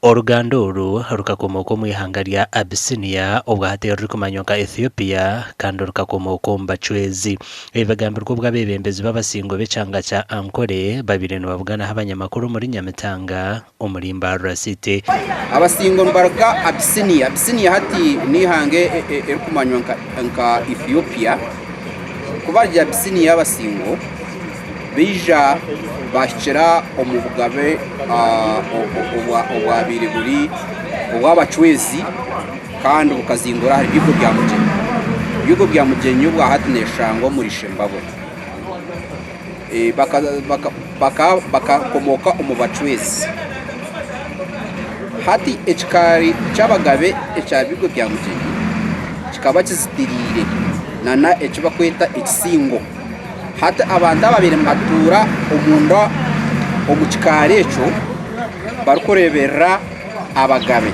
Oruganda oru rukakomooka omu ihanga rya Abyssinia, obwahati eririkumanywa nka Ethiopia, kandi rukakomooka omu Bachwezi. Ebi bigambirwe obu abeebembezi b'abasingo b'ekyanga kya Ankole babaire nibabuganaho abanyamakuru omuri Nyamitanga omuri Mbarara City. Abasingo nibaruga Abyssinia. Abyssinia hati n'eihanga erikumanywa nka Ethiopia. Ku barugire Abyssinia abasingo baija baahikira omu bugabe obwabaire buri obw'abacwezi kandi bukazingura ahari Byigo bya Mugyenyi. Byigo bya Mugyenyi obwa hati neeshangwa omuri Ishembabura. Bakakomooka omu bacwezi. Hati ekikaari ky'abagabe ekya Byigo bya Mugyenyi kikaba kizitiriire nana eki barikweta ekisingo. Hati abantu ababaire nibatuura omunda omu kikaari ekyo barikureeberera abagabe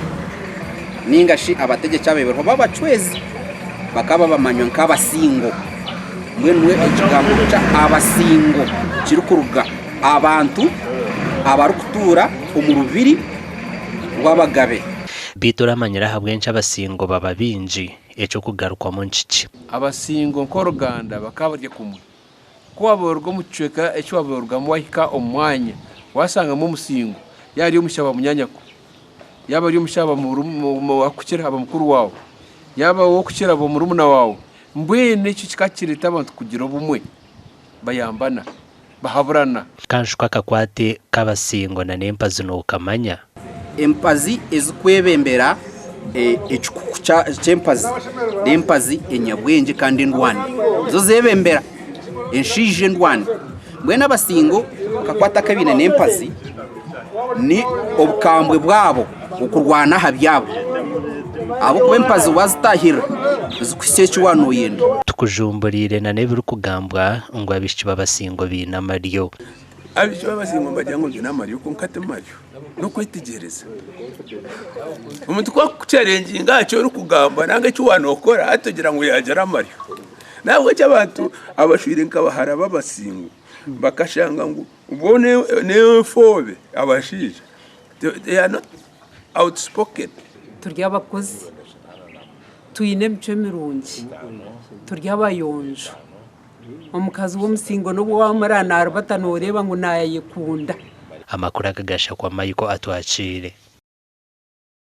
ninga shi abategyeki ababaire b'abacwezi bakaba bamanywa nk'abasingo. Mbwenu ekigambo kya abasingo kirikuruga abantu abarikutuura omu rubiri rw'abagabe. Beitu oramanyire ahabw'enki abasingo baba baingi? Eky'okugarukwamu nikiki? Abasingo nk'oruganda bakaba barya kumwe. Ku waaba oruga omu kicweka eki waaba orugamu wahika omu mwanya waashangamu omusingo, yaaba ari omushaija wa munyaanyako, yaaba ari omushaija arikukira aba mukuru waawe, yaaba ow'okukira aba murumuna waawe, mbwenu ekyo kikaba kireeta abantu kugira obumwe, bayambana, bahaburana. Kanshi ku akakwate k'abasingo na n'empazi nookamanya? Empazi ezirikwebembera ekikuku ky'empazi n'empazi enyabwengye kandi endwani nizo zebembera enshaija endwani. Mbwenu abasingo akakwate aku baine n'empazi ni obukambwe bwabo okurwana aha byabo ahabw'okuba empazi wazitahirira nizikuhitsya eki waaba noyenda. Tukujumburiire na n'ebirikugambwa ngu abaishiki b'abasingo baine amaryo. Abaishiki b'abasingo nibagira ngu baine amaryo kwonka ti maryo. N'okwetegyereza. Omuntu ku akukucarenginga aha ki orikugamba nari eki waaba nookora hati ogira ngu yaagira amaryo. Nahabwekyo abantu abashwire nka bahara b'abasingo bakashanga ngu bo n'efoobe abashaija they are not outspoken. Turi abakozi, twine emicwe mirungi, turi abayonjo. Omukazi w'omusingo n'obu waamureba naaribata nooreeba ngu naayekunda. Amakuru aga gashakwa Michael Atwakiire.